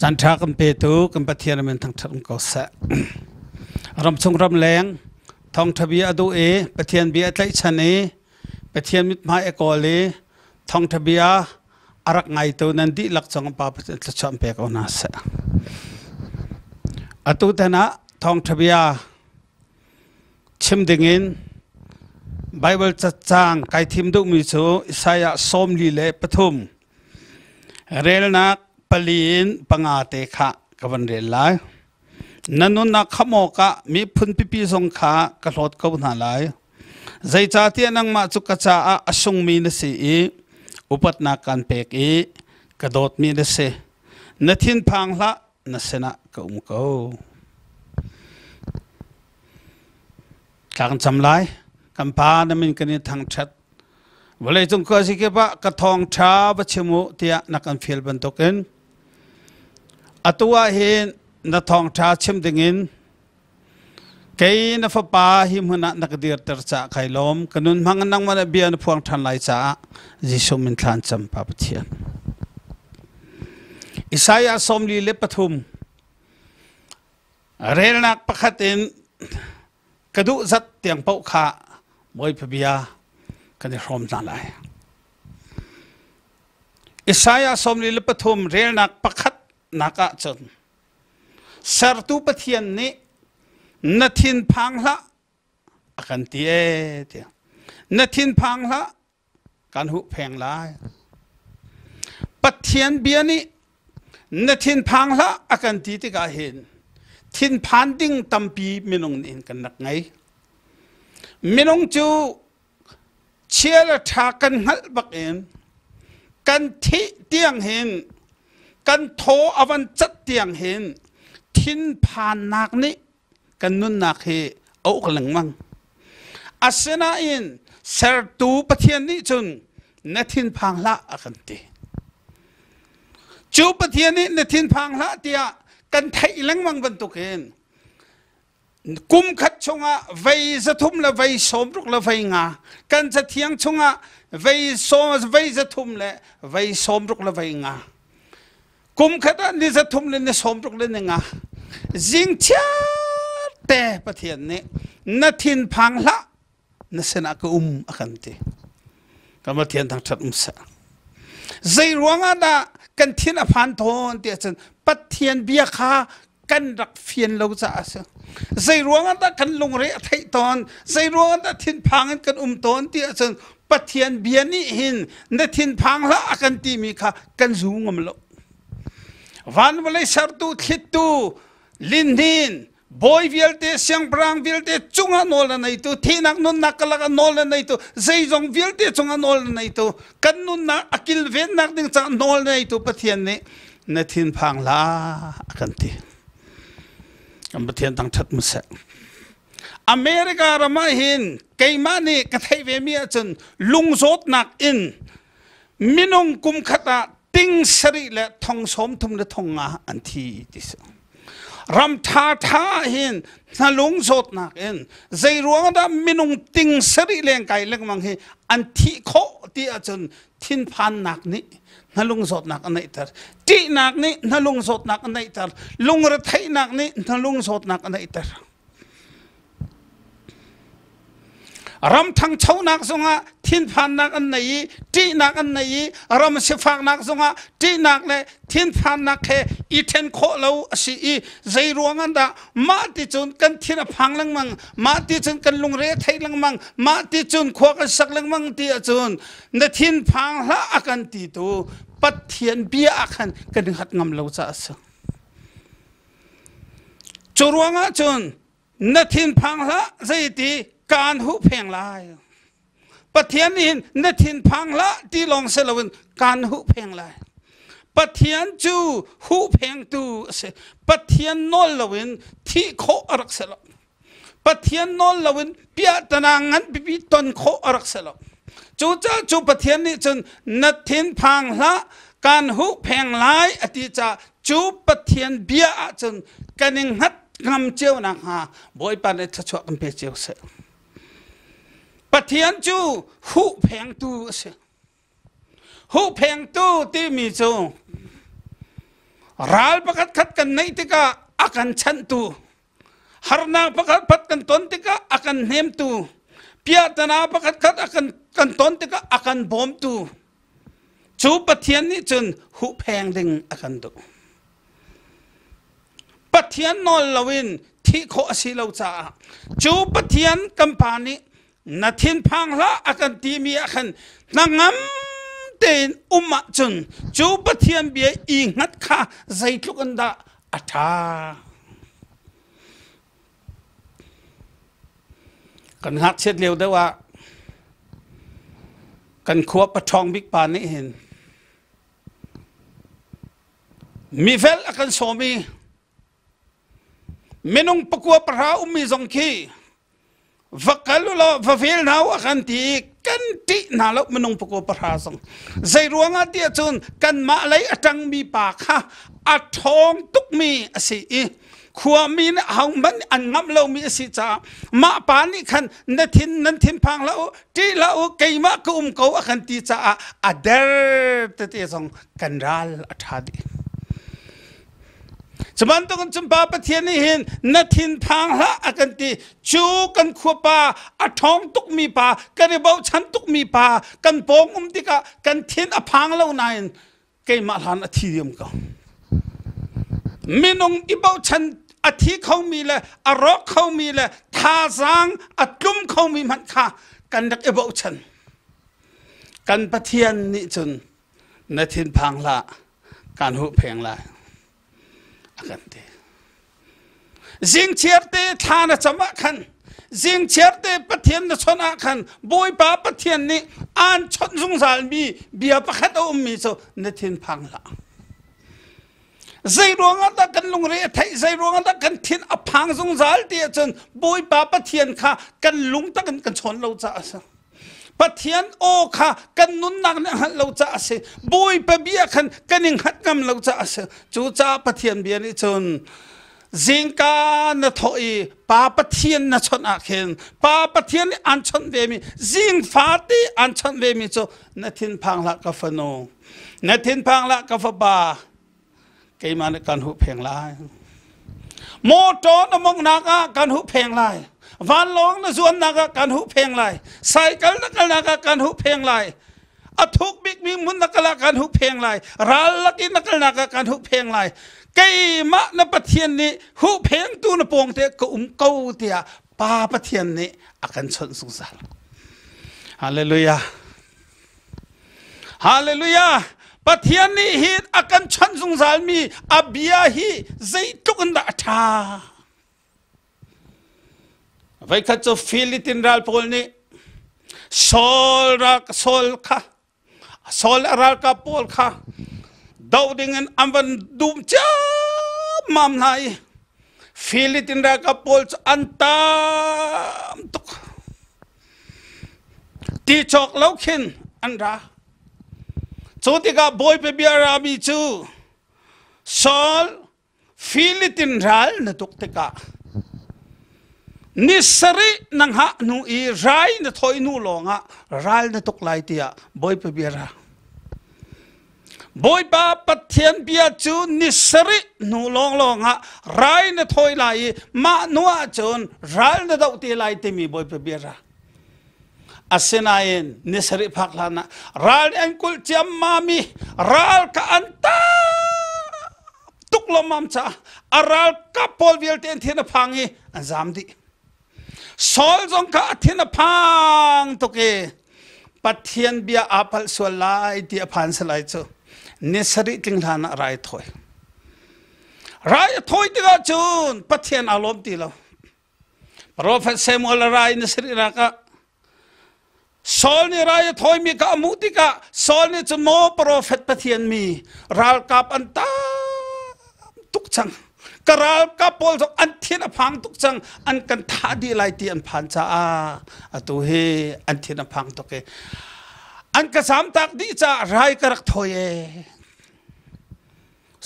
Caanṭha kan petu kan Pathian min thangṭhat um ko seh. Ramchung ramleng thawngṭha bia a duh i Pathian bia a tlaihchan i Pathian mithmai a kawl i thawngṭha bia a rak ngaitu nan dihlak cung Pa Pathian thluachuah an pe ko hna seh. Atu tan ah thawngṭha bia chim dingin Bible cacang kai thim duhmi cu Isaiah 43 Relnak pali in panga te kha ka van rel lai. Na nunnak khamh awkah miphun pipi zong kha ka hlawt ko hna lai. Zeicahtiah nangmah cu ka caah a sungmi na si i upatnak kaan pek i ka dawtmi na si. Na thinphang hlah, na sinah ka um ko. Thla kan cam lai. Kan Pa na min kan in thangṭhat. Vawleicung khuazikip ah ka thawngṭha va chim u tiah na kan fial bantukin atu ah hin na thawngṭha chim dingin kei na fapa hi hmun ah na ka dirter caah kai lawm. Ka nun hmang in nangmah nih bia na phuang ṭhan lai caah Jesuh min thla an cam Pa Pathian. Isaiah 43 relnak pakhat in ka duh zat tiang paoh kha Bawipa bia kan i hrawm hna lai. Isaiah 43 relnak pakhat nak ah cun sertu Pathian nih na thinphang hlah a kan ti ee tiah na thinphang hlah kan huhpheng lai. Pathian bia nih na thinphang hlah a kan ti tikah hin thinphan ding tampi minung nih kan rak ngei. Minung cu chia le ṭha kan hngalh bak in kan thih tiang hin kan thaw a van cat tiang hin thinphannak nih kan nunnak hi a uk lengmang. Asinain sertu Pathian nih cun na thinphang hlah a kan ti. Cu Pathian nih na thinphang hlah tiah kan theih lengmang bantukin kum khat chungah vei 300 le vei 60 le vei nga kan cathiang chungah vei sawm vei 300 le vei 60 le vei nga Kum khat ah ni 300 le ni 60 le ni nga zing chiar te Pathian nih na thinphang hlah na sinah ka um a kan ti. Kan Pathian thangṭhat um seh. Zei ruangah dah kan thin a phan tawn ti ahcun Pathian bia kha kan rak fian lo caah a si. Zei ruangah dah kan lungre a theih tawn, zei ruangah dah thinphang in kan um tawn ti ahcun Pathian bia nih hin na thinphang hlah a kan timi kha kan zu ngam lo. Van vawlei sertu thlittu linhnin bawi vialte siangpahrang vialte cungah nawl a neitu thihnak nunnak ka lakah nawl a neitu zeizong vialte cungah nawl a neitu kan nunnak a kilvennak ding caah nawl a neitu Pathian nih na thinphang hlah a kan ti. Kan Pathian thangṭhat mu seh. America ram ah hin keimah nih ka theih ve mi ahcun lungzawtnak in minung kum khat ah ting sarih le thong sawm thum le thong nga an thi ti si. Ram ṭha ṭha ah hin hnalung zawtnak in zei ruang dah minung ting sarih leng kai lengmang hi an thih khawh ti ahcun thinphannak nih hnalung zawtnak a neihter ṭihnak nih hnalung zawtnak a neihter lungretheihnak nih hnalung zawtnak a neihter ram ṭhangchonak zongah thinphannak an nei i ṭihnak an nei i ram sifaknak zongah ṭihnak le thinphannak he i ṭhen khawh lo a si i zei ruangah dah mah ti cun kan thin a phang lengmang mah ti cun kan lungre a thei lengmang mah ti cun khua kan sak lengmang ti ahcun na thinphang hlah a kan ti tu Pathian bia ah khan kan hngat ngam lo caah a si. Cu ruangah cun na thinphang hlah zeiti kaan huhpheng lai. Pathian nih hin na thinphang hlah ti lawng si loin kaan huhpheng lai. Pathian cu huhphengtu a si. Pathian nawl loin thih khawh a rak si lo. Pathian nawl loin piahtana ngan pipi ton khawh a rak si lo. Cucaah cu Pathian nih cun na thinphang hlah kan huhpheng lai a ti caah cu Pathian bia ahcun kan i hngat ngam cio nakhnga Bawipa nih thluachuah kan pe cio seh. Pathian cu huhphengtu a si. Huhphengtu timi cu Ral pakhat khat kan neih tikah a kan chanhtu, harnak pakhat khat kan ton tikah a kan hnemtu, piahtana pakhat khat a kan kan ton tikah a kan bawmtu, cu Pathian nih cun huhpheng ding a kan duh. Pathian nawl loin thih khawh a si lo caah cu Pathian kan Pa nih na thinphang hlah a kan timi ah khan hnangam tein um ahcun cu Pathian bia i hngat kha zeitluk in dah a ṭha. Kan ngakchiat lio deuh ah kan khua paṭhawng bik pa nih hin mifel a kan sawm i minung pakua pahra ummi zong khi va kal u law va vel hna u a kan ti i kan ṭih hna lo minung pakua pahra zong zei ruangah tiah cun kanmah lei a ṭangmi pa kha a ṭhawng tukmi a si i khuami nih ahohmanh an ngamh lomi a si caah mah pa nih khan na thin nan thinphang hlah u ṭih hlah u keimah ka um ko a kan ti caah a der tete zong kan ral a ṭha dih. Cu bantukin cun Pa Pathian nih hin na thinphang hlah a kan ti. Cu kan khuapa a ṭhawng tukmi pa, kan i bochan tukmi pa, kan pawng um tikah kan thin a phang lo nain keimah hlan a thi diam ko. Minung i bochan a thi khomi le a rawk khomi le thazaang a tlum khomi hmanh kha kan rak i bochan. Kan Pathian nih cun na thinphang hlah kan huhpheng lai a kan ti zingchiar te thla na cam ah khan zingchiar te pathian na chawnh ah khan bawipa pathian nih aan chawnh zungzal mi bia pakhat a ummi cu na thinphang hlah zei ruangah dah kan lungre a theih zei ruangah dah kan thin a phang zungzal ti ahcun bawipa pathian kha kan lung tak in kan chawn lo caah a si Pathian aw kha kan nunnak nih a hngalh lo caah a si. Bawipa bia khan kan i hngat ngam lo caah a si. Cucaah Pathian bia nih cun zingka na thawh i Pa Pathian na chawnh ah khin Pa Pathian nih aan chawnh vemi zing fate aan chawnh vemi cu na thinphang hlah ka fanu na thinphang hlah ka fapa keimah nih kan huhpheng lai motor na mongnak ah kan huhpheng lai vanlawng na zuannak ah kan huhpheng lai cycle na kalnak ah kan huhpheng lai a thuk bikmi hmun na kal ah kan huhpheng lai ral lak in na kalnak ah kan huhpheng lai keimah na pathian nih huhphengtu na pawng te ka um ko tiah pa pathian nih a kan chawnh zungzal hallelujah Hallelujah! Pathian nih hin a kan chanh zungzalmi a bia hi zeitluk in dah a ṭha. Voikhat cu Philitin ral pawl nih Saul ral Saul kha Saul a ralkap pawl kha doh dingin an van dum ciammam hna i Philitin ralkap pawl cu an tam tuk. Ti cawk lo khin an ra. Cu tikah Bawipa bia rami cu Saul Philitin ral na tuk tikah ni sarih na hngah hnu i rai na thawi hnu lawngah ral na tuk lai tiah Bawipa bia ra. Bawipa Pathian bia cu ni sarih hnu lawnglawng ah rai na thawi lai i mah hnu ah cun ral na doh te lai timi Bawipa bia ra. Asinain ni sarih phak hlan ah ral nih an kulh ciammam i ral kha an tam tuk lawmmam caah a ralkap pawl vialte an thin a phang i an zam dih. Saul zong kha a thin a phang tuk i Pathian bia aa palh sual lai ti a phan salai cu ni sarih tling hlan ah rai a thawi. Rai a thawi tikah cun Pathian aa lawm ti lo. Profet Samuel a rai ni sarih rak ah Saul nih rai a thawimi kha a hmuh tikah Saul nih cun maw profet Pathian mi ralkap an tam tuk cang ka ralkap pawl zong an thin a phang tuk cang an kan thah dih lai ti an phan caah atu hi an thin a phang tuk i an ka zamtak dih caah rai ka rak thawi e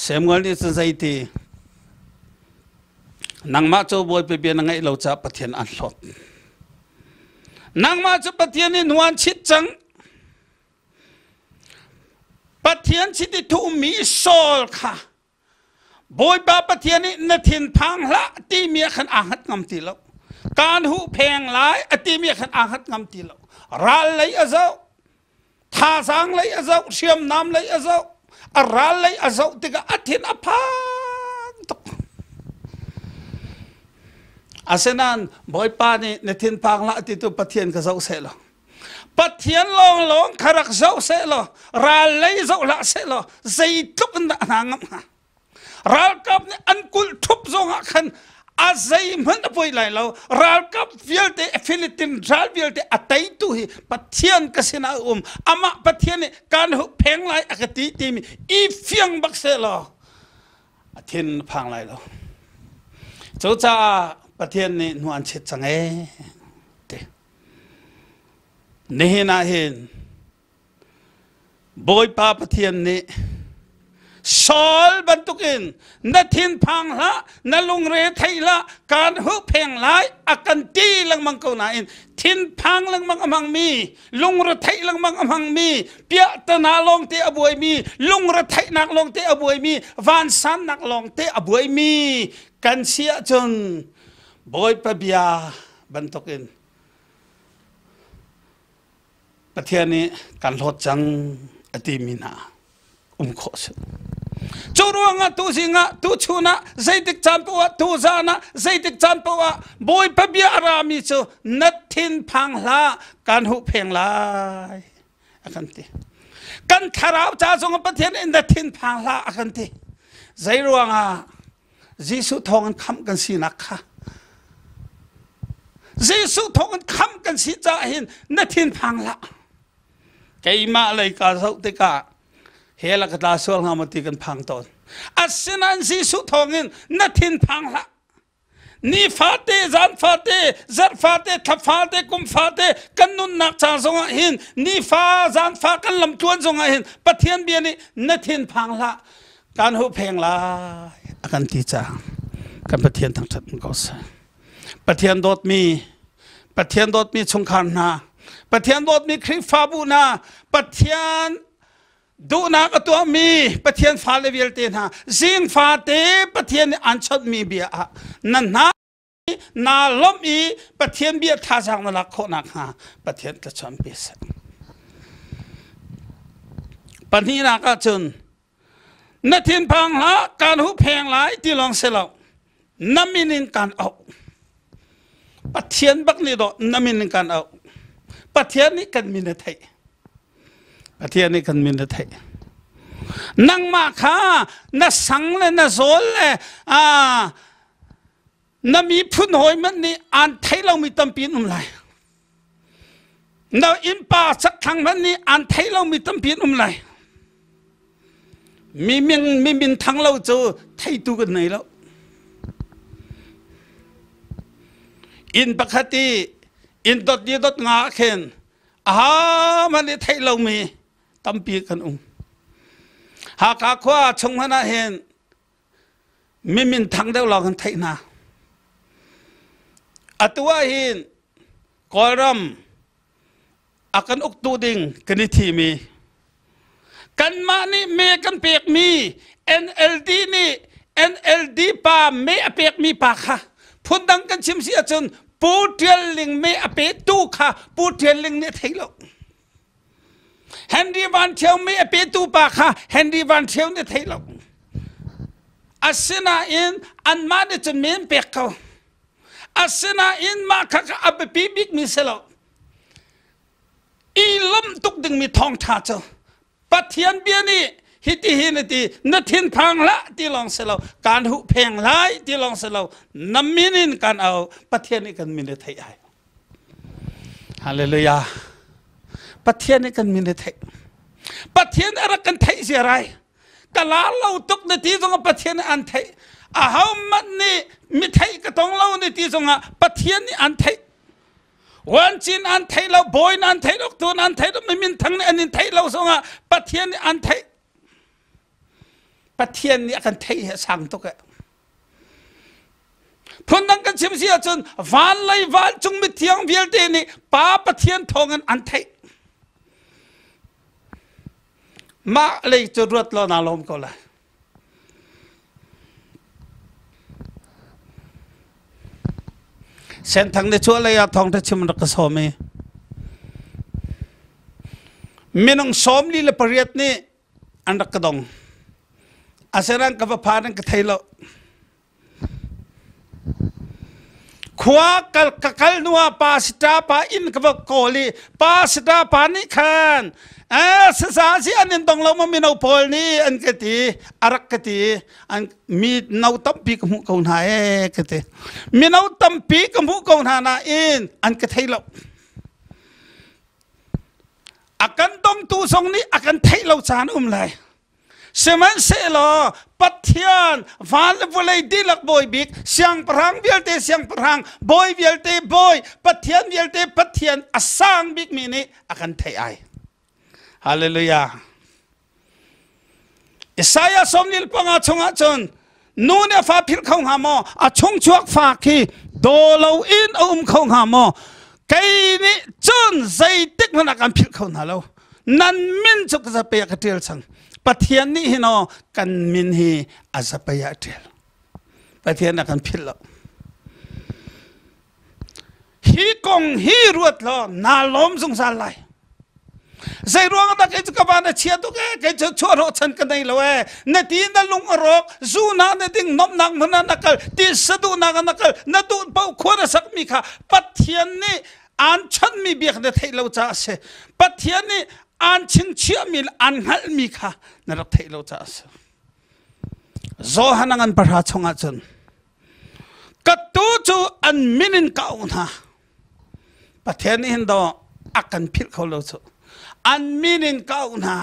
Samuel nih cun zeiti nangmah cu Bawipa bia na ngaih lo caah Pathian an hlawt nangmah cu Pathian nih nuan chit cang Pathian chit i thuhmi Saul kha. Bawipa Pathian nih na thin phang hlah timi ah khan aa hngat ngam ti lo. Kaan huh pheng lai a timi ah khan aa hngat ngam ti lo. Ral lei a zoh, thazaang lei a zoh, hriamnam lei a zoh, a ral lei a zoh tikah a thin a phang tuk. Asinain Bawipa nih na thin phang hlah ti tu Pathian ka zoh seh law Pathian lawnglawng kha rak zoh seh law ral lei zoh hlah seh law zeitluk in dah hna ngam hnga. Ralkap nih an kulh ṭhup zongah khan a zeihmanh a poi lai lo. Ralkap vialte Philippine ral vialte a teitu hi Pathian ka sinah a um. Amah Pathian nih kan pheng lai a ka ti timi i fiang bak seh law a thin a phang lai lo. Cucaah Pathian nih hnu an chit cang ee ti. Nihin ah hin Bawipa Pathian nih Saul bantukin na thinphang hlah, na lungre thei hlah, kaan huhpheng lai a kan ti lengmang ko nain thinphang lengmang a hmangmi, lungre theih lengmang a hmangmi, piahtana lawngte a buaimi, lungre theihnak lawngte a buaimi, vansannak lawngte a buaimi kan si ahcun Bawipa bia bantukin Pathian nih kan hlawt cang a timi hna um khawh si. Cu ruangah tu zingah tu chun ah zeitik caan paoh ah tu zan ah zeitik caan paoh ah Bawipa bia a rami cu na thin phang hlah kan huhpheng lai a kan ti. Kan thlarau ca zong Pathian in na thin phang hlah a kan ti. Zei ruangah Jesuh thawng in khamh kan sinak kha Jesuh thawng in khamh kan si caah hin na thinphang hlah. Keimah lei ka zoh tikah hell a ka tla sual hnga maw ti kan phang tawn. Asinain Jesuh thawng in na thinphang hlah. Ni fate, zan fate, zarh fate, thla fate, kum fate kan nunnak ca zongah hin nifa zan fa kan lam tluan zongah hin Pathian bia nih na thinphang hlah. Kan huhpheng lai a kan ti caah kan Pathian thangṭhat ko seh. Pathian dawtmi Pathian dawtmi chungkhar hna Pathian dawtmi Khrihfabu hna Pathian duhnak a tuahmi Pathian fale vialte hna zing fate Pathian nih aan chawnhmi bia ah na hna naa lawmh i Pathian bia thazaang na lak khawh nakhnga Pathian tlachuan pe seh. Pahnihnak ah cun na thinphang hlah kaan huhpheng lai ti lawng si lo na min in kaan auh. Pathian bak nih dawh na min in kaan auh. Pathian nih kan min a theih. Pathian nih kan min a theih. Nangmah kha na sang le na zawl le na miphun hawi hmanh nih aan thei lomi tampi an um lai. Na innpa chakthlang hmanh nih aan thei lomi tampi an um lai. Mi min mi min thang lo cu theitu kan nei lo. Inn pakhat i inn dot ni dot nga ah khin aha hmanh nih theih lomi tampi kan um. Hakha khua chung hmanh ah hin mi min thang deuh lawng kan theih hna. Atu ah hin Kawlram a kan uktu ding kan i thimi kanmah nih me kan pekmi NLD nih NLD pa me a pekmi pa kha phundang kan chim si ahcun Pu Tial Ling me a petu kha Pu Tial Ling nih a thei lo. Henry Van Thio mi a petu pa kha Henry Van Thio nih thei lo. Asinain anmah nih cun men pek ko. Asinain mah kha kha a biapi bikmi si lo. I lawmh tuk dingmi thawngṭha cu Pathian bia nih hiti hin a ti na thinphang hlah ti lawng si lo kaan huhpheng lai ti lawng si lo na min in kan au Pathian nih kan min a theih ai. Hallelujah. Pathian nih kan min a theih. Pathian a rak kan theih ziarai. Ka la lo tuk na ti zongah Pathian nih an theih. Ahohmanh nih mi theih ka tong lo na ti zongah Pathian nih an theih. Wancin an theih lo, bawi an theih lo, tun an theih lo, mi minthang nih an in theih lo zongah Pathian nih an theih. Pathian nih a kan theih hi a sang tuk eh. Phundang kan chim si ahcun van lei vancung mithiang vialte nih Pa Pathian thawngin an theih. Mah lei cu ruat law naa lawm ko lai. Senthang ni chuah lei ah thawngtha chim rak ka sawm i minung 48 nih an rak ka dong. Asinain ka va phan in ka thei lo. Khua kal ka kal hnu ah pastor pa inn ka va kawl i pastor pa nih khan eh saza si an in dong lo ma mino pawl nih an ka ti a rak ka ti an mi no tampi ka hmuh ko hna ee ka ti mino tampi ka hmuh ko hna nain an ka thei lo a kan dongtu zong nih a kan theih lo caan um lai Sihmanhsehlaw Pathian van le vawlei dihlak bawi bik siangpahrang vialte siangpahrang bawi vialte bawi Pathian vialte Pathian a sang bikmi nih a kan theih ai. Hallelujah. Isaiah 45 chungah cun nu nih a fa philh kho hnga maw a chungchuak fa khi daw lo in a um kho hnga maw kei nih cun zeitik hmanh ah kan philh kho hna lo nan min cu ka zapei ah ka ṭial cang Pathian nih hin aw kan min hi a zapei ah a ṭial Pathian a kan philh lo Hi kong hi ruat law naa lawm zungzal lai. Zei ruang dah kei cu ka van a chia tuk ee kei cu chuahrawh chan ka nei lo ee na ti na lung a rawk zu na na ding nomnak hmun ah na kal ti saduhnak ah na kal na duh paoh khua na sakmi kha Pathian nih aan chanmi bia kha na theih lo caah a si Pathian nih aan chingchiahmi le aan hngalhmi kha na rak theih lo caah a si Johan a ngan pahra chungah cun Ka tuu cu an min in ka auh hna. Pathian nih hin daw a kan philh kho lo cu. An min in ka auh hna.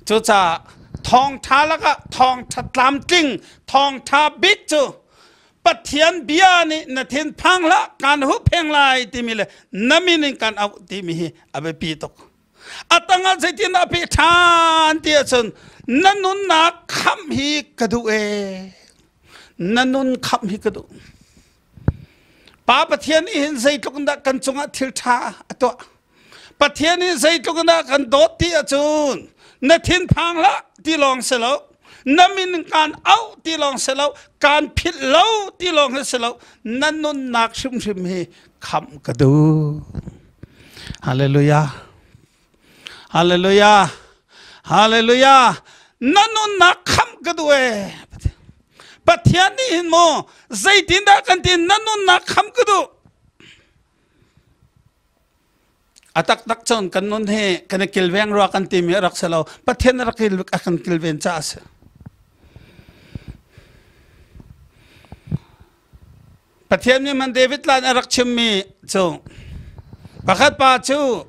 Cucaah thawngṭha lakah thawngṭha tlamtling, thawngṭha bik cu Pathian bia nih na thin phang hlah kan huhpheng lai timi le na min in kan auh timi hi a biapi tuk. A tangah zeitin a peh ṭhan ti ahcun na nunnak khamh hi ka duh ee. Na nun khamh hi ka duh. Pa Pathian nih hin zeitluk in dah kan cungah thil ṭha a tuah. Pathian nih zeitluk in dah kan dawt ti ahcun na thinphang hlah ti lawng si lo. Na min kaan auh ti lawng si lo. Kaan philh lo ti lawng hi si lo. Na nunnak hrimhrim hi khamh ka duh. Hallelujah. Hallelujah. Hallelujah. Na nunnak khamh ka duh ee. Pathian nih hin maw zeitindah kan ti na nunnak khamh ka duh. A taktak cun kan nun hi kan i kilveng rua kan timi a rak si lo. Pathian a rak a kan kilven caah a si. Pathian nih man David lan a rak chimmi cu pakhat pa cu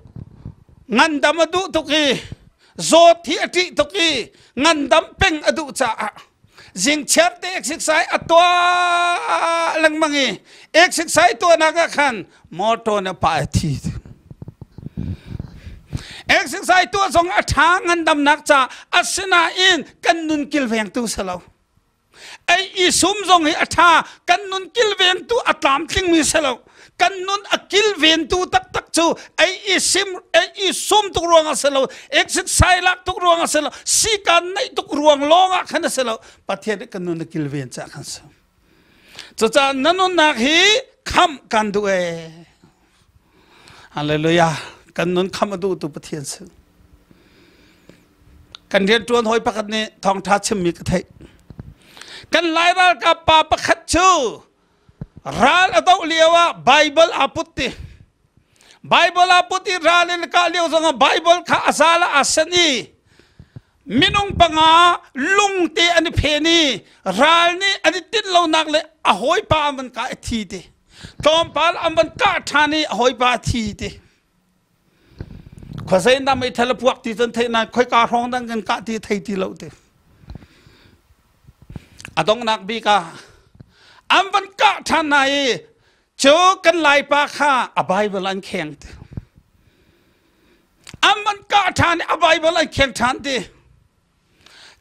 ngandam a duh tuk i zawt hi a ṭih tuk i ngandam peng a duh caah zingchiar te exercise a tuah lengmang i exercise tuahnak ah khan motor na pa a thi. Exercise tuah zong a ṭha ngandamnak ca asinain kan nun kilvengtu si lo. Ei i sum zong hi a ṭha kan nun kilvengtu a tlamtlingmi si lo kan nun a kilventu taktak cu ei i sim ei i sum tuk ruang a si lo exercise lak tuk ruang a si lo sikan neih tuk ruang lawng ah khan a si lo Pathian nih kan nun a kilven caah khan si cucaah na nunnak hi khamh kan duh ee Hallelujah kan nun khamh a duhtu Pathian si Kan rianṭuan hawi pakhat nih thawngṭha chimmi ka theih. Kan Lai ralkap pa pakhat cu ral a doh lio ah Bible aa put ti. Bible aa put i ral in kah lio zongah Bible kha a zal ah aa sen i minung panga lungte an i phen i ral nih an i tinh lonak le a hawipa an van kah i thi ti. Tlawmpal an van kah ṭhan i a hawipa a thi ti. Khuazei na meithal a puak ti cun theih na khoika hrawng dang kan kah ti thei ti lo ti. A donghnak bik ah an van kah ṭhan hna i cu kan Laipa kha a Bible an kheng ti. An van kah ṭhan i a Bible an kheng ṭhan ti.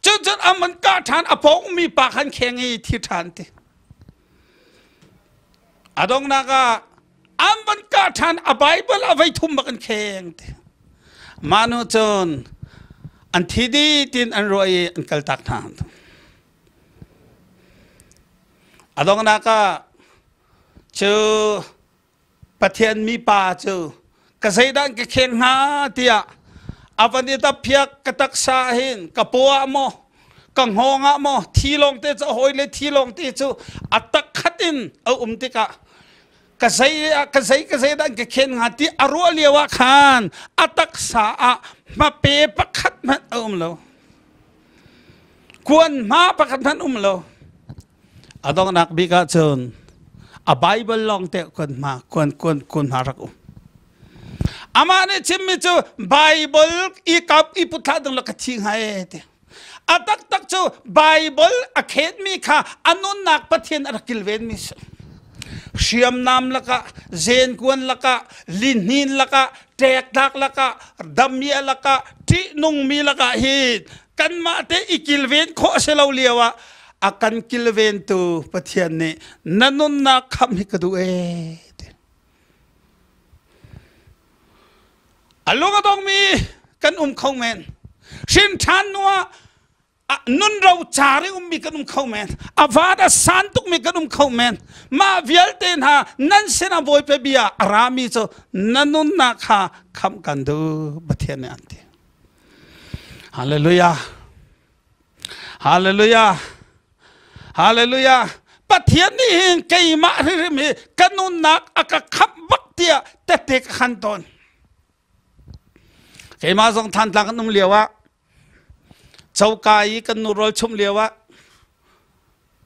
Cucun an van kah ṭhan a pawngmi pa khan kheng i thi ṭhan ti. A donghnak ah an van kah ṭhan a Bible a vei thum bak an kheng ti. Mah nu cun an thi dih tin an ruah i an kaltak hna. A donghnak ah. Cu Pathian mipa cu ka zeidah ka kheng hnga tiah a van i daphiak ka taksa hin ka paw ah maw ka hngawng ah maw thi lawng te cu a hawi le thi lawng te cu a tak khat in a um tikah ka zei ka zei ka zei dah ka khen hnga ti a ruah lio ah khan a taksa ah hmape pakhat hmanh a um lo kuan hma pakhat hmanh um lo A donghnak bik ahcun a Bible lawng te kuan hma kuan kuan kuan hma rak um. Amah nih chimmi cu Bible i kap i put hlah ding la ka thi hnga e ti. A taktak cu Bible a khenmi kha a nunnak Pathian a rak kilvenmi si. Hriamnam lakah, zenkuan lakah, lihnin lakah, ṭektlak lakah, damia lakah, ṭihnungmi lakah hin kanmah te i kilven khawh a si lo lio ah a kan kilventu Pathian nih na nunnak khamh hi ka duh ee ti. A lung a dongmi kan um kho men. Hrin ṭhan hnu ah nun ro car i ummi kan um kho men. A van a san tukmi kan um kho men. Mah vialte hna nan sinah Bawipa bia a rami cu na nunnak kha khamh kan duh Pathian nih an ti. Hallelujah. Hallelujah. Hallelujah. Pathian nih hin keimah hrimhrim hi ka nunnak a ka khamh bak tiah tette ka khan tawn. Keimah zong Thantlang kan um lio ah coka i kan nu rawl chumh lio ah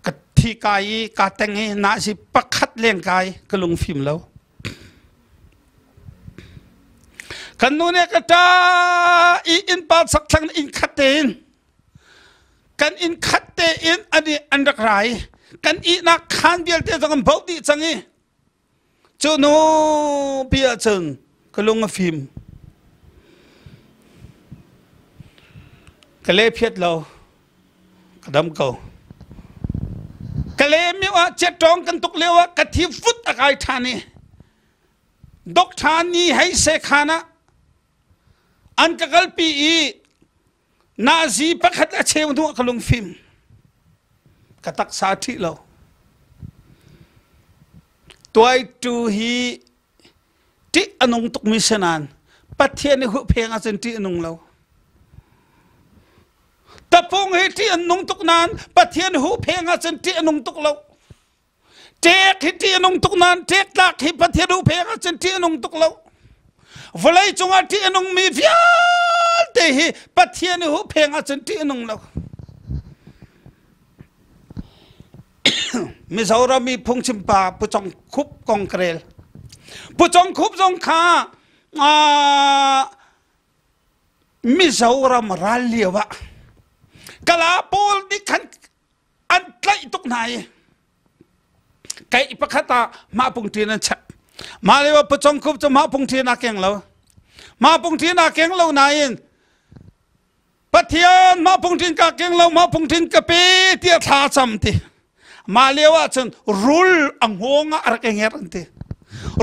ka thi kai i ka teng i na si pakhat leng kai ka lungfim lo. Kan nu nih ka ṭa i innpa chakthlang inn khat tein kan inn khat tein an an rak ra i kan ihnak khaan vialte zong an bauh dih cang i cu nu pi ahcun ka lung a fim ka le phiat lo ka dam ko ka le mi ah cetawng kan tuk lio ah ka thi fut a kai ṭhan i Doctor ni hei sekhan ah an ka kalpi i nazi pakhat a cheu hnu ah ka lungfim ka taksa ṭhih lo tuaitu hi ṭih a nung tukmi si nain Pathian i huhpheng ahcun ṭih a nung lo tapung hi ṭih an nung tuk nain Pathian huhpheng ahcun ṭih a nung tuk lo Ṭek hi ṭih a nung tuk nain ṭektlak hi Pathian huhpheng ahcun ṭih a nung tuk lo. Vawlei cungah ṭih a nungmi vialte hi Pathian i huhpheng ahcun ṭih a nung lo. Mizoram i phungchim pa Pu Cong Khup kong ka rel. Pu Cong Khup zong kha Mizoram ral lio ah Kala pawl nih khan an tlaih tuk hna i keih pakhat ah mah pungṭin an chek mah lio pawcawng khup cu mah pungṭin a keng lo mah pungṭin a keng lo nain Pathian mah pungṭin ka keng lo mah pungṭin ka pe tiah thla cam ti mah lio ah cun rul a hngawng ah a rak i ngerh an ti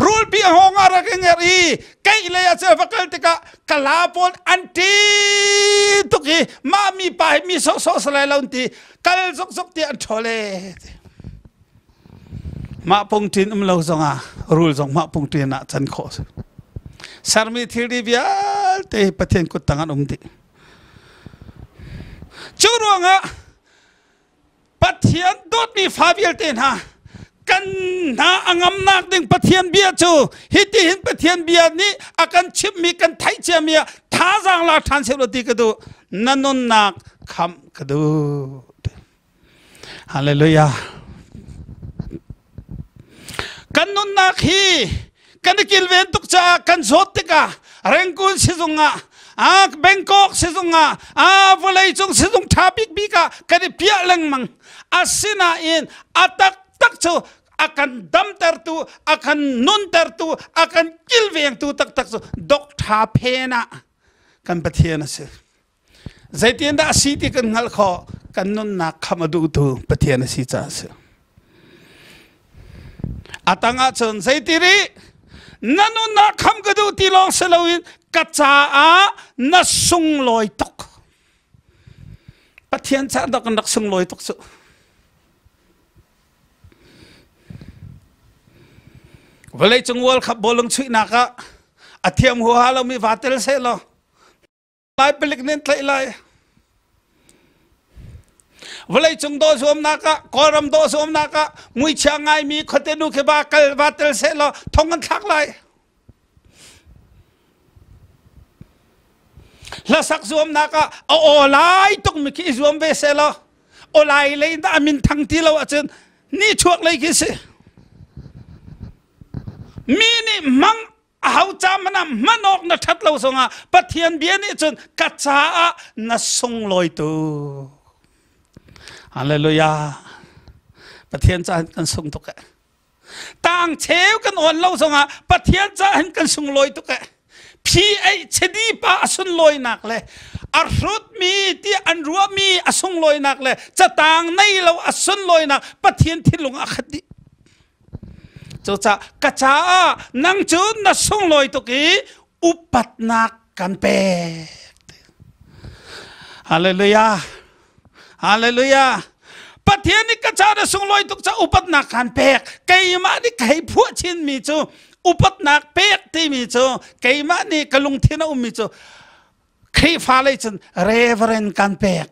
rulpi a hngawng ah rak i ngerh i keih lei ah cun va kal tikah kala pawl an ṭi tuk i mah mi pa hi mi sawhsawh si lai lo an ti kal zokzok tiah an ṭhawl e mah pungṭin um lo zongah rul zong mah pungṭin ah can khawh si sermi thilri vialte Pathian kut tang an um dih cu ruangah Pathian dawtmi fa vialte hna kan hna a ngamnak ding Pathian bia cu hitihin Pathian bia nih a kan chimhmi kan theih ciami ah thazaang la ṭhan seh law ti ka duh na nunnak khamh ka duh Hallelujah kan nunnak hi kan i kilven tuk caah kan zawt tikah Rangoon sizung ah ah Bangkok sizung ah ah vawlei cung sizung ṭha bikbik ah kan i piah lengmang asinain a taktak cu a kan damtertu a kan nuntertu a kan kilvengtu taktak cu Doctor Phen ah kan Pathian a si Zeitin dah a si ti kan hngalh khawh? Kan nunnak khamh a duhtu Pathian a si caah a si. A tang ahcun zeiti rih? Na nunnak khamh ka duh ti lawng si loin ka caah na sunglawi tuk. Pathian caah dah kan rak sunglawi tuk cu. Vawleicung World Cup bawlung chuihnak ah a thiam huaha lomi vaa tel seh law lai palik nih an tlaih lai. Vawleicung dawh zuamnak ah Kawlram dawh zuamnak ah muichia ngaimi khuate nu khi va kal va tel seh law thong an thlak lai. Hlasak zuamnak ah a aw lai tukmi khi i zuam ve seh law awlai lei dah a min thang ti lo ahcun ni chuak lei khi si. Mi nih mang a hau ca mana hman awk na ṭhat lo zongah Pathian bia nih cun ka caah na sunglawi tu. Hallelujah. Pathian caah kan sung tuk eh. Tang cheu kan awn lo zongah Pathian caah hin kan sunglawi tuk eh. Phi ei chedi pa a sunlawinak le a hrutmi ti an ruahmi a sunglawinak le catang nei lo a sunlawinak Pathian thinlung a khat dih. Cucaah ka caah nang cu na sunglawi tuk i upatnak kan pek. Hallelujah. Hallelujah. Pathian nih ka caah na sunglawi tuk ca upatnak kan pek. Keimah nih ka hei phuah chinmi cu upatnak pek timi cu keimah nih ka lungthin a ummi cu Khrihfa lei cun reverend kan pek.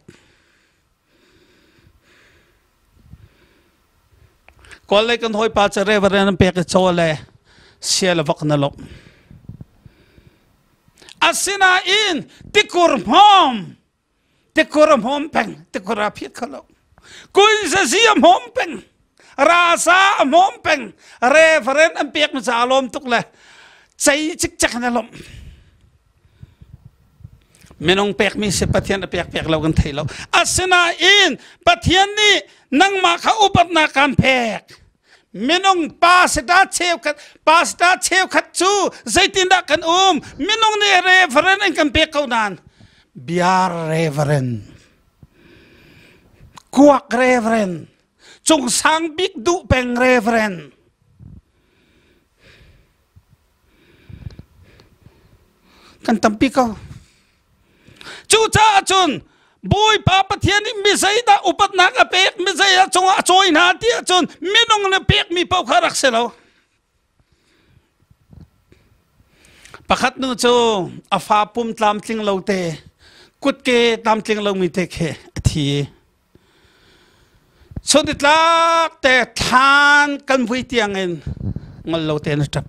Kawl lei kan hawipa cu reverend an pek i caw le sia le vok na lawmh. Asinain tikur hmawm tikur a hmawm peng tikur a phiat kho lo. Kuizazi a hmawm peng rasa a hmawm peng reverend an pek mi ca a lawm tuk le cei cikcek na lawmh. Minung pekmi si Pathian a pek pek lo kan thei lo. Asinain Pathian nih nangmah kha upatnak kan pek. Minung pastor cheukhat pastor cheukhat cu zeitindah kan um? Minung nih reverend in kan pek ko nain bia reverend kuak reverend cungsang bik duh peng reverend Kan tampi ko. Cucaah cun Bawipa Pathian nih mi zeidah upatnak a pek, mi zeidah cungah a cawi hna ti ahcun minung nih pekmi paoh kha rak si lo. Pakhat nu cu a fa pum tlamtling lo te, kutke tlamtling lomi te khi a thi. Chunnitlak te thlan kan vui tiangin ngol lo tein a ṭap.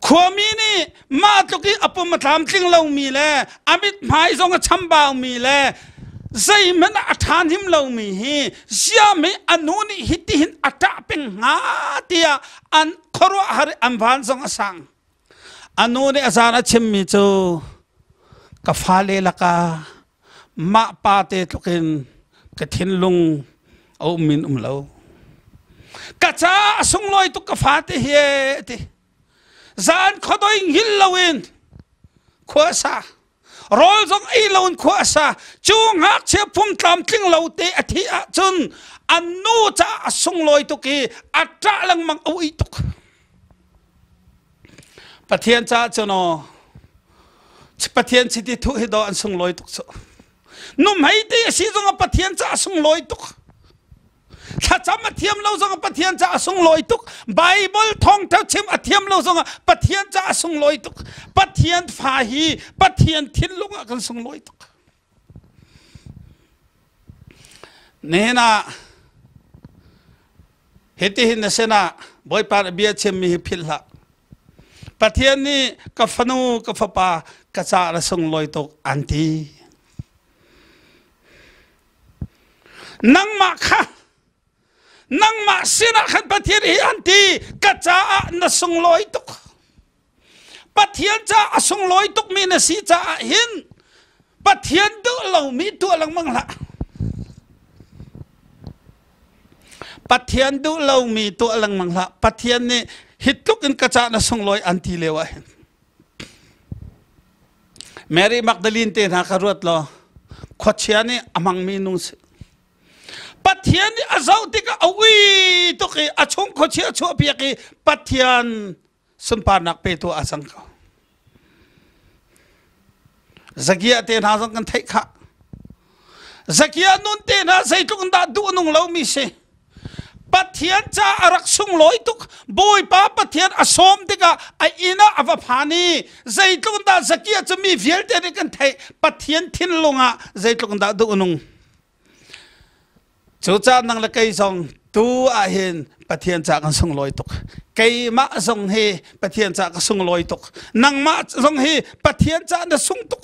Khuami nih mah tluk i a pum a tlamtling lomi le a mithmai zong a chambaumi le zeihmanh ah a ṭha hnim lomi hi ziam hi a nu nih hitihin a ṭah peng hnga tiah an khuaruahhar i an van zong a sang. A nu nih a zan a chimmi cu ka fale lakah mah pa te tlukin ka thinlung a um in um lo. Ka caah a sunglawi tuk ka fate hi a ti. Zan khuadoi hngilh loin khua a sa. Rawl zong ei loin khua a sa. Cu ngakchia pum tlamtling lo te a thih ahcun an nu caah a sunglawi tuk i a ṭah lengmang a ui tuk. Pathian caah cun aw Pathian chiti thuh hi dawh an sunglawi tuk cu. Nuhmei ti a si zong ah Pathian caah sunglawi tuk. Thlacam a thiam lo zong ah Pathian caah sunglawi tuk. Bible thawngtha chim a thiam lo zong ah Pathian caah sunglawi tuk. Pathian fa hi Pathian thinlung ah kan sunglawi tuk. Nihin ah Hitihin na sinah Bawipa nih bia chimmi hi philh hlah. Pathian nih ka fanu ka fapa ka caah na sunglawi tuk an ti. Nangmah kha nangmah sinah khan Pathian hi an ti ka caah na sunglawi tuk. Pathian caah a sunglawi tukmi na si caah hin Pathian duh lomi tuah lengmang hlah. Pathian duh lomi tuah lengmang hlah. Pathian nih hi tluk in ka caah na sunglawi an ti lio ah hin. Mary Magdalene te hna kha ruat law khuachia nih a hmangmi nu si. Pathian nih a zoh tikah a ui tuk i a chung khuachia a chuahpiak i Pathian sunparnak petu a cang ko. Zakia te hna zong kan theih khah. Zakia nun te hna zeitluk in dah duh nung lomi si. Pathian ca a rak sunglawi tuk. Bawipa Pathian a sawm tikah a inn ah a va phan i zeitluk dah Zakia cu mi vialte nih kan theih Pathian thinlung ah zeitluk dah duh nung. Cucaah nang le kei zong tu ah hin Pathian ca kan sunglawi tuk. Keimah zong hi Pathian ca ka sunglawi tuk. Nangmah zong hi Pathian ca na sung tuk.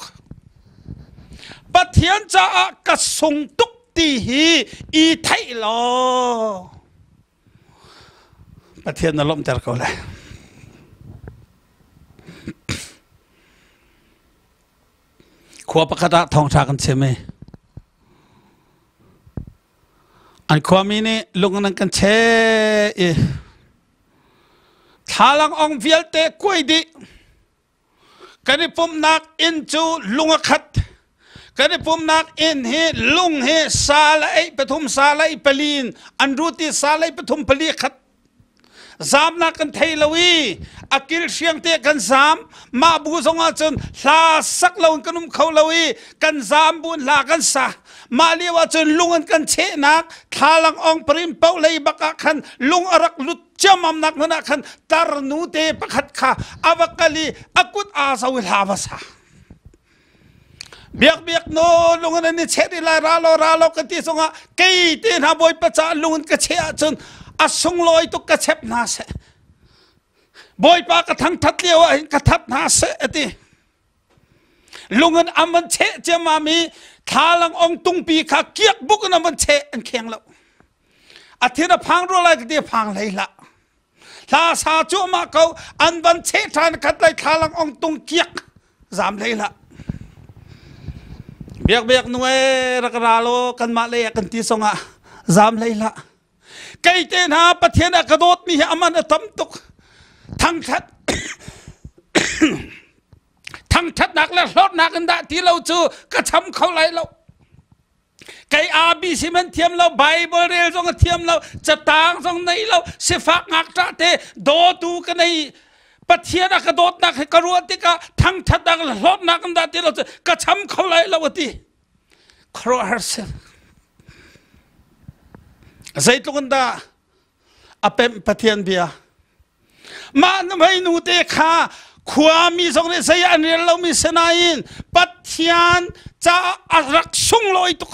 Pathian caah ka sung tuk ti hi i theih law Pathian na lawmhter ko lai. Khua pakhat ah thawngṭha kan chim i an khuami nih lung nan kan cheh i thlalang ong vialte kuai dih. Kan i pumhnak inn cu lung a khat. Kan i pumhnak inn hi lung hi sal a eih pathum sal a eih pali in an rut i sal eih pathum pali a khat. Zamnak kan thei lo i a kil hriang te kan zam. Mah bu zong ah cun hla sak lo in kan um kho lo i kan zam bu in hla kan sa. Mah lio ah cun lung an kan chehnak thlalang ong parim poh lei bak ah khan lung a rak lut ciammamnak hmun ah khan tarnu te pakhat kha a va kal i a kut aa zo i hla va sa. Biak biak no lung in an i cheh rih lai ra lo ra lo ka ti zongah kei te hna bawipa caah lung in ka cheh ahcun a sunglawi tuk ka chep hna seh. Bawipa ka thangthat lio ah hin ka that hna seh a ti. Lung in an van cheh ciammam i thlalang ong tungpi kha kiak buk in an van cheh an kheng lo. A thin a phang rua lai ka ti phang hlei hlah. Hla sa cuahmah ko an van cheh ṭhan khat lai thlalang ong tung kiak zam hlei hlah. Biak biak nu e rak ra law kanmah lei ah kan ti zongah zam hlei hlah. Kei te hna Pathian a ka dawtmi hi aman a tam tuk. Thangṭhat thangṭhatnak le hlawtnak in dah ti lo cu ka cham kho lai lo. Kei ABC man thiam lo, Bible rel zong a thiam lo, catang zong nei lo, sifak ngakṭah te dawtu ka nei. Pathian a ka dawtnak hi ka ruah tikah thangṭhatnak le hlawtnak in dah ti lo cu ka cham kho lai lo a ti. Khuaruahhar si. Zeitluk in dah a pemh Pathian bia. Mah nuhmei nu te kha khuami zong nih zei an rel lomi si nain Pathian caah a rak sunglawi tuk.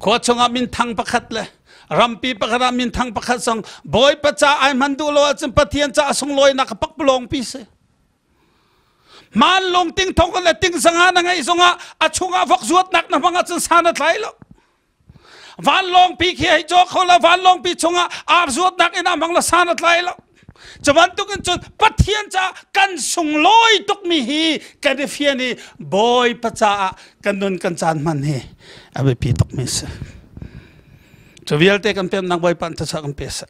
Khua chungah minthang pakhat le rampi pakhat ah minthang pakhat zong Bawipa ca ai hman duh lo ahcun Pathian caah sunglawinak a pakpalawngpi si. Hmaan ting thong le ting sanga na ngeih zongah a chungah vok zuatnak na hmang ahcun san a tlai lo. Vanlawngpi khi hei caw kho lo vanlawngpi chungah ar zuatnak in a hmang la san a tlai lo. Cu bantuk in cun Pathian caah kan sunglawi tukmi hi kan i fian i Bawipa caah kan nun kan caan hman hi a biapi tukmi a si. Cu vialte kan pemnak Bawipa an thasa kan pe seh.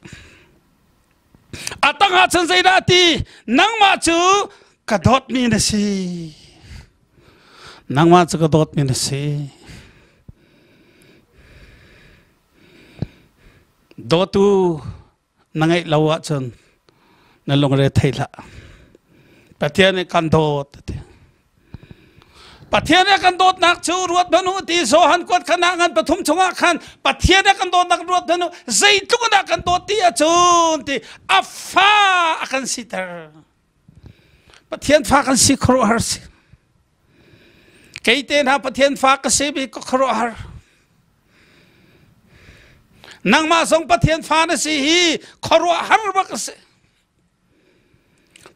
A tang ah cun zeidah a ti? Nangmah cu ka dawtmi na si. Nangmah cu ka dawtmi na si. Dawtu na ngeih lo ahcun na lungre thei hlah. Pathian nih kan dawt a ti. Pathian a kan dawtnak cu ruat hmanh u ti Johan kuat khan ah ngan pathum chungah khan Pathian a kan dawtnak ruat hmanh u zeitluk in dah kan dawt ti ahcun ti a fa a kan siter. Pathian fa kan si khuaruahhar si. Kei te hna Pathian fa ka si bi ka khuaruahhar. Nangmah zong Pathian fa na si hi khuaruahhar bak a si.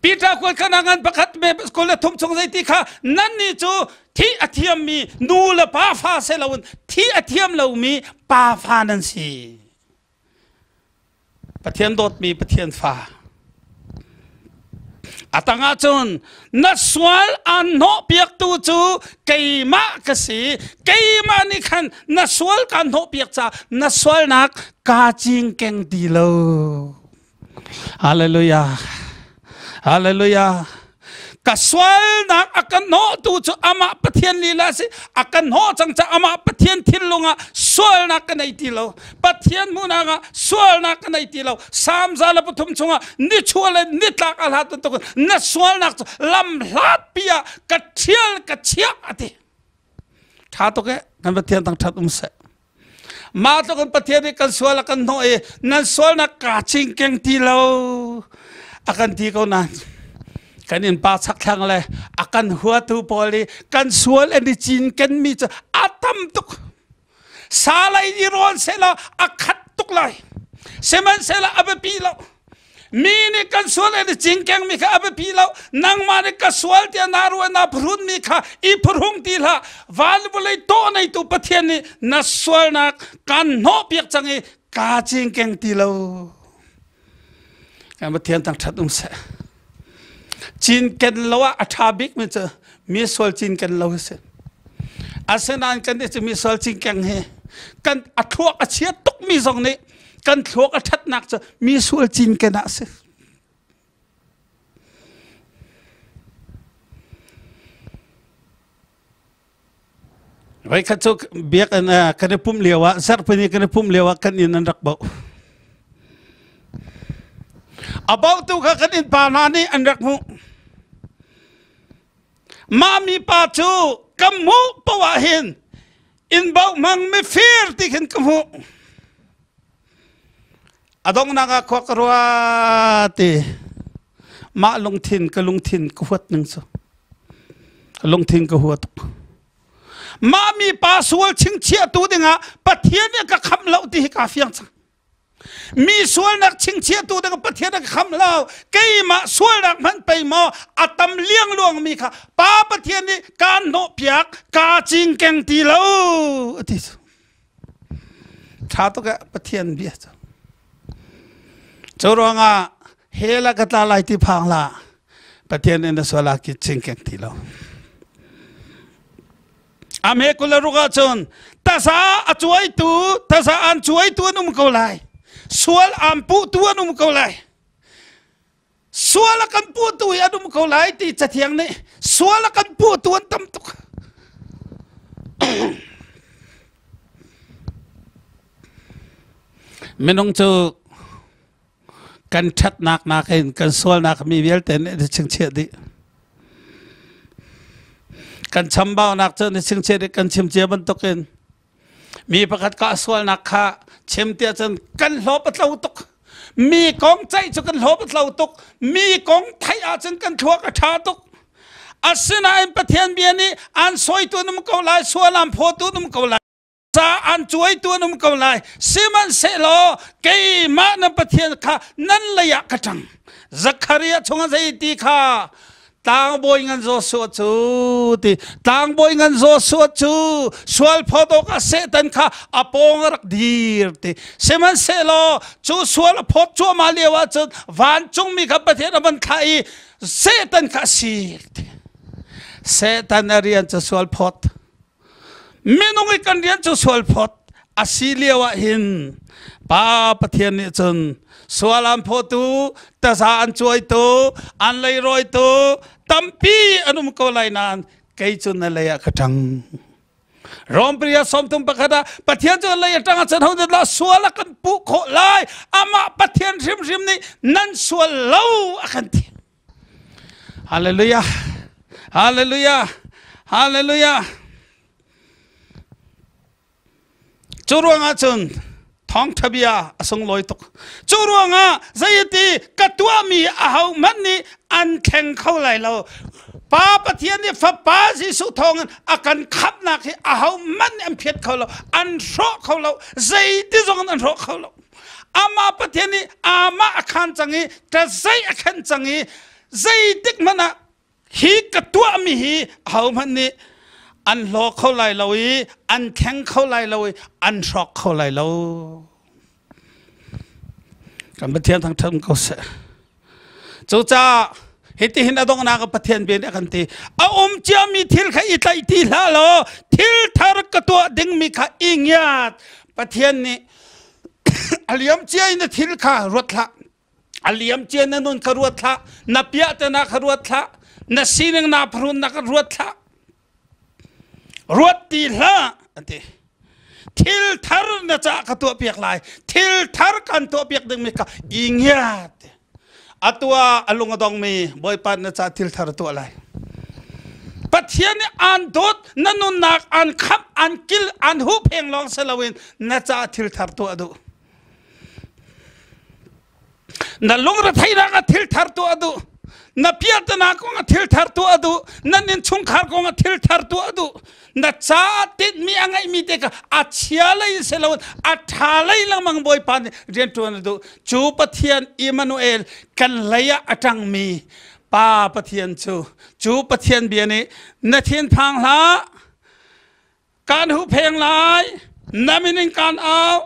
Peter kual kha ngan pakhat me kul le thum chung zei ti kha nan nih cu thi a thiammi nu le pa fa se loin thi a thiam lomi pa fa nan si. Pathian dawtmi Pathian fa. A tangah cun na sual aan hnawhpiaktu cu keimah ka si. Keimah nih khan na sual kaan hnawhpiak caah na sualnak kaa cingkeng ti lo. Hallelujah. Hallelujah. Ka sualnak a kan hnawhtu cu amah Pathian lila si. A kan hnawh cang ca amah Pathian thinlung ah sualnak ka nei ti lo. Pathian hmuhnak ah sualnak ka nei ti lo. Salm 103 chungah nichuah le nitlak a hlat bantuk na sualnak cu lam hlat pi ah ka ṭhial ka chiah a ti. Ṭha tuk eh. Kan Pathian tang ṭhat um seh. Mah tluk in Pathian nih kan sual a kan hnawh i nan sualnak kaa cingkeng ti lo a kan ti ko nain kan innpa chakthlang le a kan huatu pawl i kan sual an i cinkenmi cu a tam tuk. Salai i rawn sehla a khat tuk lai. Sihmanhsehlaw a biapi lo. Mi nih kan sual an i cingkeng mi kha a biapi lo. Nangmah nih ka sual tiah naa ruah naa phuhrun mi kha i phuhrung ti hlah. Van vawlei tawh neitu Pathian nih na sualnak kaan hnawhpiak cang i kaa cingkeng ti lo. Kan Pathian thangṭhat um seh. Cinken lo ah a ṭha bik mi cu mi sual cinken lo hi si. Asinain kan nih cu mi sual cinkeng hi kan a thluak a chia tuk mi zong nih kan thluak a ṭhatnak cu mi sual cinken ah a si. Voikhat cu biakinn kan i pumh lio ah zarhpini kan i pumh lio ah kan inn an rak bauh. A bauhtu kha kan innpa hna nih an rak hmuh. Mah mipa cu ka hmuh paoh ah hin inn bauh hmang mifir ti khin ka hmuh. A donghnak ah khua ka ruat i mah lungthin ka lungthin ka huat ning cu lungthin ka hua tuk. Mah mi pa sual chingchiahtu dingah Pathian nih ka khamh lo ti hi kaa fiang cang. Mi sualnak chingchiahtu dingah Pathian a ka khamh lo. Keimah sualnak hmanh pei maw a tam liangluang mi kha Pa Pathian nih kaan hnawhpiak kaa cingkeng ti lo a ti cu. Ṭha tuk eh Pathian bia cu. Cu ruangah hell ah ka tla lai ti phang hlah. Pathian in na sual ah chingkeng ti lo. Ame kul ruk ahcun tasa a cuaitu tasa an cuaitu an um ko lai. Sual aan puhtu an um ko lai. Sual a kan puhtu hi an um ko lai ti cathiang nih sual a kan puhtu an tam tuk. Minung cu kan ṭhatnak nakin kan sualnak mi vialte nih an chingchiah dih. Kan chambaunak cu an chingchiah dih kan chim cia bantukin Mi pakhat ka sualnak kha chim tiah cun kan hlawp a tlo tuk. Mi kong ceih cu kan hlawp a tlo tuk. Mi kong theih ahcun kan thluak a ṭha tuk. Asinain Pathian bia nih an sawitu an um ko lai, sual an phawtu an um ko lai, ca an cuaitu an um ko lai. Sihmanhsehlaw keimah nan Pathian kha nan lei ah ka ṭang. Zakhariah chungah zei ti kha tlangbawi ngan Joshua cu ti tlangbawi ngan Joshua cu sual phawt awkah Satan kha a pawng a rak dir ti sihmanhsehlaw cu sual a phawt cuahmah lio ahcun vancungmi kha Pathian a van thlah i Satan kha a sik ti Satan a rian cu sual phawt Minung i kan rian cu sual phawt a si lio ah hin Pa Pathian nih cun sual an phawtu, taza an cuaitu, an leirawitu tampi an um ko lai nain kei cu na lei ah ka ṭang. Rom priya sawmthum pakhat ah Pathian cu lei a ṭang ahcun ho dah sual a kan puh khawh lai amah Pathian hrimhrim nih nan sual lo a kan ti. Hallelujah. Hallelujah. Hallelujah. Cu ruangah cun thawngtha bia a sunglawi tuk. Cu ruangah zeiti ka tuahmi aho hmanh nih an thleng kho lai lo. Pa Pathian nih Fapa Jesuh thawngin a kan khamhnak hi aho hmanh nih an phiat kho lo, an hrawh kho lo, zeiti zong in an hrawh kho lo. Amah Pathian nih amah a khan cang i ṭazei a khen cang i zeitik hmanh ah hi ka tuahmi hi ahohmanh nih an hlaw kho lai lo i an thleng kho lai lo i an hrawk kho lai lo. Kan Pathian thangṭhat ko seh. Cucaah hitihin a donghnak ah Pathian bia nih a kan ti a um ciami thil kha i tlaih ti hlah law thil thar ka tuah dingmi kha i ngiat Pathian nih a liam cia in na thil kha ruat hlah a liam cia na nun kha ruat hlah na piahtana kha ruat hlah na sining na phrun na kha ruat hlah ruat ti hlah an ti thil thar na ca ka tuah piak lai thil thar kan tuah piak dingmi kha i ngiat atua a lung a dongmi bawipa na ca thil thar tuah lai. Pathian nih aan dawt, na nunnak aan khamh, aan kil, aan huhpheng lawng si loin na caah thil thar tuah a duh. Na lungretheihnak ah thil thar tuah a duh. Na piahtana kong ah thil thar tuah a duh. Na innchungkhar kong ah thil thar tuah a duh. Na caah tinhmi a ngeihmi te kha a chia lei in si loin a ṭha lei lengmang Bawipa nih rianṭuan a duh. Cu Pathian Immanuel kan lei ah a ṭangmi Pa Pathian cu cu Pathian bia nih na thinphang hlah kaan huhpheng lai na min in kaan au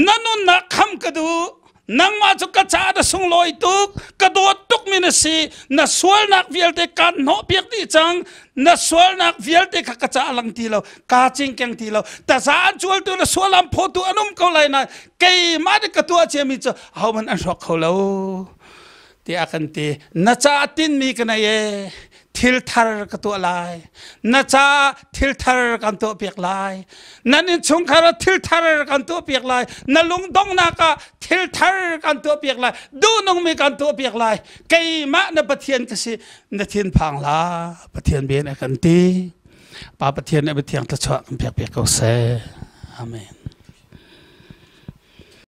na nunnak kham ka duh nangmah cu ka caah na sunglawi tuk ka dawt tuk mi na si na sualnak vialte kaan hnawhpiak dih cang na sualnak vialte kha ka caah lang ti lo kaa cingkeng ti lo taza an cualtu na sual an phawtu an um ko lai nain keimah nih ka tuah ciami cu ahohmanh an hrawk kho lo tiah kan ti na caah tinmi ka nei e thil thar ka tuah lai na caah thil thar kan tuah piak lai nan innchungkhar ah thil thar kan tuah piak lai na lungdonghnak ah thil thar kan tuah piak lai duhnungmi kan tuah piak lai keimah na Pathian ka si na thin phang la Pathian bia nih a kan ti Pa Pathian nih a biathiang thluachuah kan pek piak ko seh amen.